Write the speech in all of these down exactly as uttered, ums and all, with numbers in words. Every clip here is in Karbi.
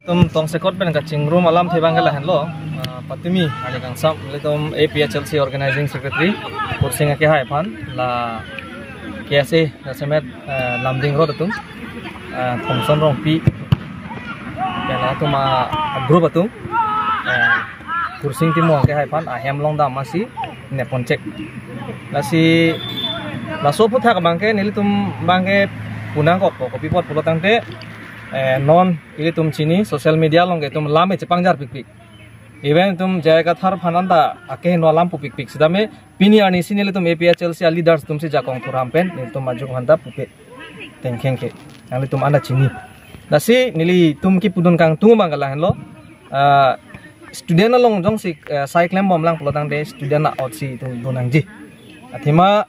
Tum tongsekot pen kachingrum alamthe abang ke lahenlo. Ah, patumi ani kangsam, ilitum A P H L C Organizing Secretary Kursing Akehai aphan, la K S A jasemet, eh, Lumding Road atum, eh, Thomson Rongpi, ya, latum a, a group atum, eh, Kursing Timung Akehai aphan ahem longdam asi nepponchek. Lasi laso aphuthak abang ke nelitum abang ke pu nangkokpo, kopi apot pulo tangte, eh, non ilitum chini social media along ke itum lam e chepangjar pikpik. Even itum J I Kathar aphan anta akeheno alam pupikpik. Sitame pini arni si nelitum A P H L C a leaders atum si jakong thuram pen nelitum ajok aphanta pupe tengkheng ke. Nanglitum anta chini. Lasi nelitum kipudun kangtung abang ke lahenlo. Ah, student along jongsi, eh, sai klembomlang pulo tangte student a-ot si itum do nangji. Athema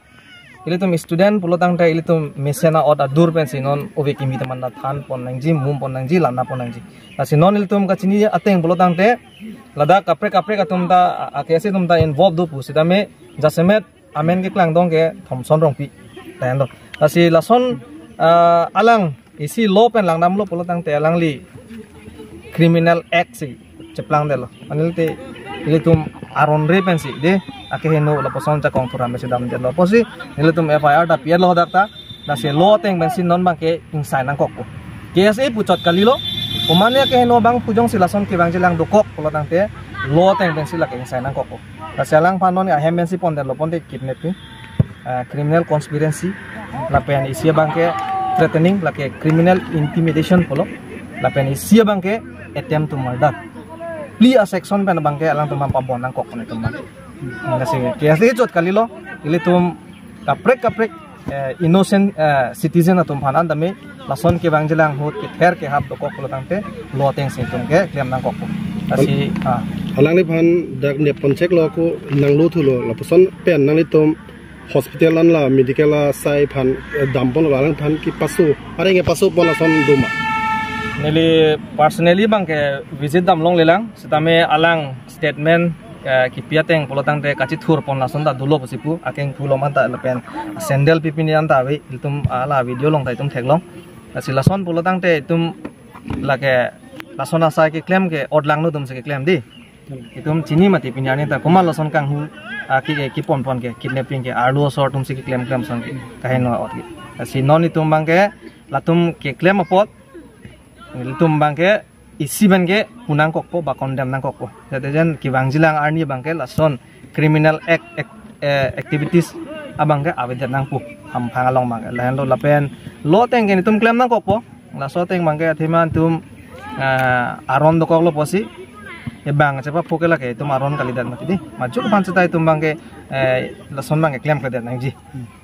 ilitum student pulo tangte ilitum mesen a-ot adur pensi non ove kimi teman ta thanpon nangji, mumpon nangji, lanapon nangji. Lasi non ilitum kachini ateng pulo tangte ladak kaprek kaprek atum ta, a, a, K S A atum ta involve do pu sitame jasemet amen keklangdong ke Thomson Rongpi. Lahenlo. Lasi lason, ah, alang isi law pen langdamlo pulo tangte alangli criminal act si cheplangdetlo. Anil te ilitum aron re pensi de akeheno lapuson jakong thuram pensi damdetlo. Pusi nelitum F I R ta pi-etlo dak ta. Lasi law ateng pensi non abang ke ingsai nangkokpo. K S A puchot kalilo. Komane akeheno abang pu jongsi lason kevangjilang dokok pulo tangte law ateng pensi lake ingsai nangkokpo. Lasi alangphan non ahem pensi pondetlo, ponte kidnapping, ah, criminal conspiracy, lapen isi abang ke threatening, lake criminal intimidation pulo, lapen isi abang ke attempt to murder. Phli a-section pen abang ke alangtum aphan pabon nangkok pu nelitum abang. Lasi K S A chot kalilo, ilitum kaprek kaprek, eh, innocent, eh, citizen atum aphan anta me lason kevangjilang ahut kether kehap dokok pulo tangte law ateng si itum keklem nangkokpo. Lasi, ah. Alangliphan dak nepponcheklo ko nanglo thulo lapuson pen nanglitum hospital an la medical asai aphan, eh, dampon alangliphan kepaso, areng kepaso pon ason doma. Neli personally abang ke visit dam longlelang, sitame alang statement, eh, kipi ateng pulo tangte kachithurpon lason ta dolo pusi pu, akeng pulo manta lapen sandal pipini anta ave, itum ala video along ta itum theklong. Lasi lason pulo tangte itum lake lason asai keklem ke odlangno atum si keklem di. Itum chini mati pini arni ta komat lason kanghu, ah, ki, ki, kiponpon ke, kidnapping ke, arlo asor atum si keklem klem ason ke, kaheno ot ke. Lasi non itum abang ke latum keklem apot, itum abang ke isi abang ke pu nangkokpo ba condemn nangkokpo. Jate jen kevangjilang arni abang ke lason criminal act, act, eh, activities abang ke avedet nangpo, hamphang along abang ke. Lahenlo lapen law ateng ke itum klem nangkokpo. Laso ateng abang ke athema itum, ah, aron dokoklo pusi, e abang chepapo ke lake itum aron kalidet mati di. Majok aphan seta itum abang ke, eh, lason abang ke klemkledet nangji.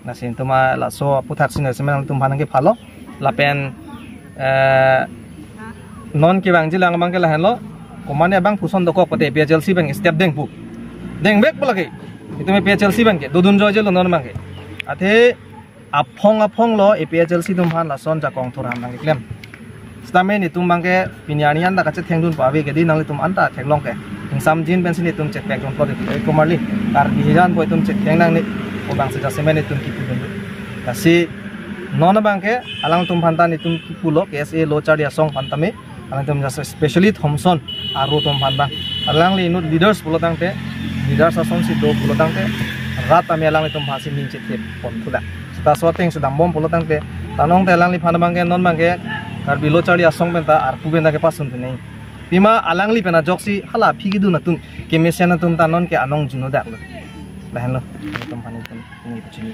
Lasi itum, ah, laso aphuthak si nelitum aphan nangkephalo. Lapen, eh, non kevangjilang abang ke lahenlo. Komane abang puson dokok pute A P H L C abang step dengpo. Dengbekpo lake. Itum A P H L C abang ke dodun joijelo non abang ke. Athe aphong aphonglo A P H L C atum aphan lason jakong thuram nangkeklem. Sitame nelitum abang ke pini arni anta kachethengdunpo ave ke di, nanglitum anta theklong ke. Ingsamjin pensi nelitum chethekdunpo di. Komarli Karbi hijan po itum chetheng nangne, obang si jasemet nelitum kipudun. Lasi non abang ke alangtum aphan ta nelitum kipulo, K S A lo charli asong aphan tame. Alangtum jasemet specially Thomson aro atum aphan abang. Alangli inut leaders pulo tangte, leaders asonsi do pulo tangte, rat tame alanglitum aphansi ning chethe pon thudak. Seta laso ateng si dambom pulo tangte, tanong te alangliphan abang ke non abang ke Karbi lo charli asong penta arpu penta kepasun penang. Pima alangli pen ajoksi hala aphi kedun atum, kemesen atum ta non ke anong juno daklo. Lahenlo, itum aphan itum, ini itum chini.